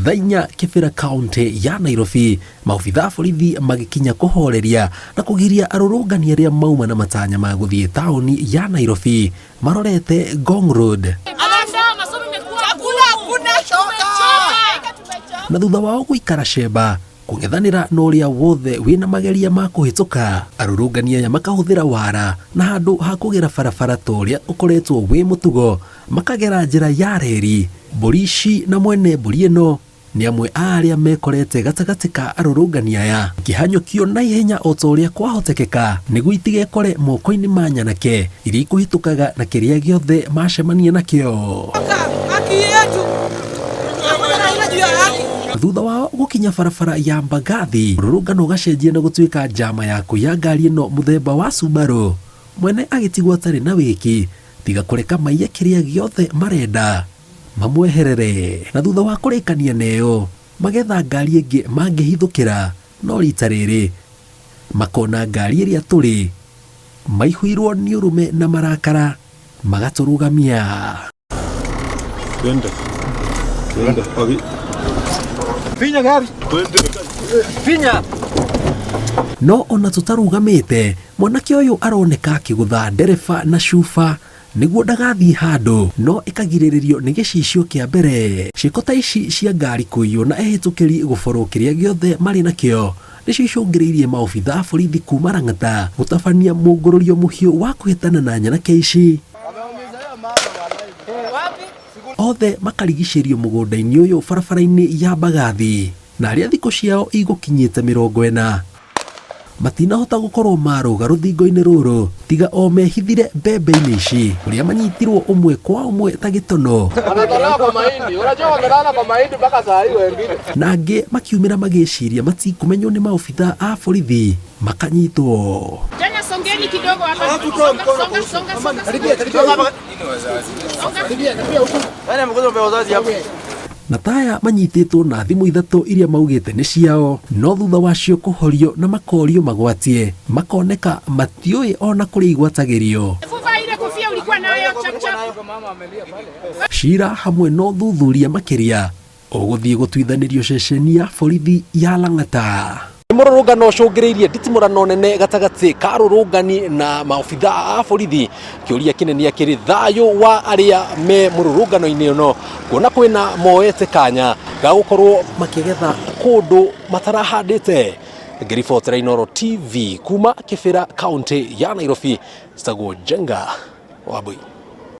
Thaa 4 Kĩbĩra kaũntĩ ya Nairobi, maobitha a borithi magĩkinya kũhoreria na kũgiria arũrũngani arĩa mauma na matanya ma gũthiĩ taũni ya Nairobi marorete Ngong Road. Na thutha wao gũikara cemba kũng'ethanĩra na ũrĩa wothe wĩna mageria ma kũhĩtũka, arũrũngani aya makahũthĩra wara na handũ ha kũgera barabara ta ũrĩa ũkoretwo wĩ mũtugo, makagera njĩra ya reri. Mbũri ici na mwene mbũri ĩno nĩ amwe a arĩa mekorete gatagatĩ ka arũrũngani aya, ikĩhanyũkio na ihenya o ta ũrĩa kwahotekeka nĩguo itigekore moko-inĩ ma nyanake iria ikũhĩtũkaga na kĩrĩa gĩothe macemania nakĩo. Thutha wao gũkinya barabara ya Mbagathi, mũrũrũngano ũgacenjia na gũtuĩka njama ya kũiya ngari ĩno mũthemba wa Subaru, mwene agĩtigwo atarĩ na wĩki tiga kũreka maiye kĩrĩa gĩothe marenda mamweherere. Na thutha wa kũrĩkania na ĩyo, magetha ngari ĩngĩ mangĩhithũkĩra, no rita rĩrĩ makona ngari ĩrĩa tũrĩ maihũirwo nĩ ũrũme na marakara magatũrũgamia. Twende. Twende. Obi. Finya gari. Twende. Finya. No ona tũtarũgamĩte, mwanake ũyũ aroneka akĩgũtha ndereba na cuba nĩguo ndagathiĩ handũ, no ĩkagirĩrĩrio nĩ gĩcicio kĩa mbere. Ciĩko ta ici cia ngari kũiywo na ehĩtũkĩri gũborwo kĩrĩa gĩothe marĩ nakĩo nĩcio icũngĩrĩirie maobitha a borithi kuma Lang'ata gũtabania mũngũrũrio mũhiũ wa kũhĩtana na nyanake ici. Othe makarigicĩrio mũgũnda-inĩ ũyũ barabara-inĩ ya Mbagathi, na arĩa thikũ ciao igũkinyĩte 40 matinahota gũkorwo marũga rũthingo-inĩ rũrũ tiga o mehithire mbembe-inĩ ici kũrĩa manyitirwo ũmwe kwa ũmwe ta gĩtono. Wanatolewa kwa mahindi. Unajua wamelala kwa mahindi mpaka saa hii wengine. Na angĩ makiumĩra magĩciria matikũmenywo nĩ maobitha a borithi makanyitwo. Tena songeni kidogo hapa. Songa, songa, songa, songa. Songa. Nani amekuja mbele wazazi hapa? Na taya manyitĩtwo na thimũ ithatũ iria maugĩte nĩ ciao, no thutha wacio kũhorio na makorio magwatie makoneka matiũĩ ona kũrĩa igwatagĩrio. Vaa ile kofia ulikuwa nayo chap chap. Cira hamwe na ũthuthuria makĩria ũgũthiĩ gũtuithanĩrio ceceni ya borithi ya Lang'ata. Nĩ mũrũrũngano ũcũngĩrĩirie nditimũrano nene gatagatĩ ka arũrũngani na maobitha a borithi. Kĩũria kĩnene akĩrĩ thayũ wa arĩa me mũrũrũngano-inĩ ũno, kuona kwĩna moete kanya ga gũkorwo makĩgetha kũndũ matarahandĩte. Ngĩribotera Inooro TV kuma Kĩbĩra kaũntĩ ya Nairobi, njĩtagwo Njenga Wambui.